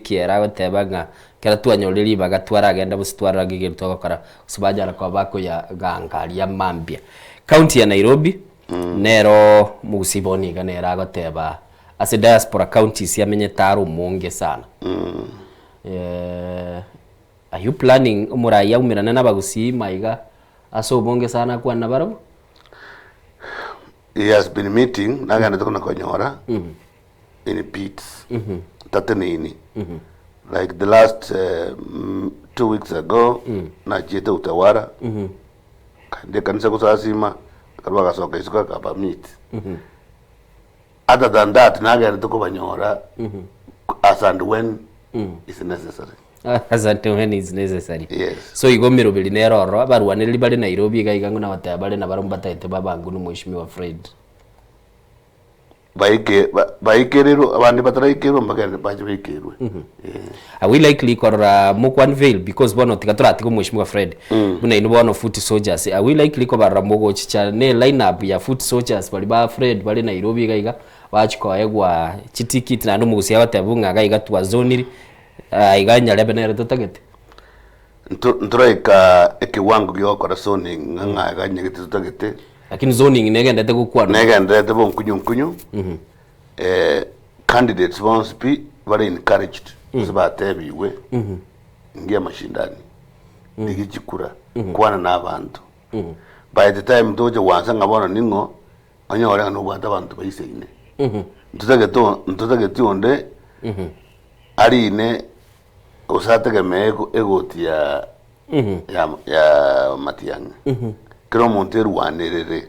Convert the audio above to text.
ekiera agoteba ng'a ekero twanyorire ribaga twaragenda gose twarora ng'a egento togokora gose banyara koba bakoyaganga aria mambia. County ya Nairobi nero omogusii bono iga nere agoteba ase diaspora counties amenyete are omonge sana. Are you planning omorai aumerane na abagusii maiga ase obonge sana akwane nabarabwo? He has been meeting nagendete kona konyora in bits tateneini like the last 2 weeks ago nachiete Utawala kaende ekanisa gosasima akarwa agasoka isiko akaba meet. Other than that nagendete kobanyora as and when is necessary. As and when is necessary. Yes. So igo emeroberi nere ororo, abarwanereri bare Nairobi iga iga ng'o nabateba bare nabarabwo mbataete babangu na omweshimiwa Fred. Baike baikererwe abande bataraikerwa mbagende bache baikerwe. Eh. Are we likely korora moko unveil because bono tiga toratiga omweshimiwa Fred buna inwe bono foot soldiers are we likely kobarora mogochicha ne line up ya foot soldiers baria ba Fred bare Nairobi iga iga bachi koegwa chitikiti naende omogusia agoteba ng'a iga iga twazoniri iga nyarebe nere totagete. Ntoraika ekewango gia gokora zoning ng'a ng'a iga nyagete totagete. Lakini zoning negenderete gokwanwa. Negendererete bo nkunyu nkunyu, candidates bonsi pi bare encouraged gose batebigwe ingia mashindani, rigia chikura, kwana na abanto. By the time togocha gwansa ng'a bono ning'o, onyore ng'a nobwate abanto baisaine. Ntotagete ntotageti onde arine gose ategemee egoti ya ya Matiang'i. Kera omonto erwanerere.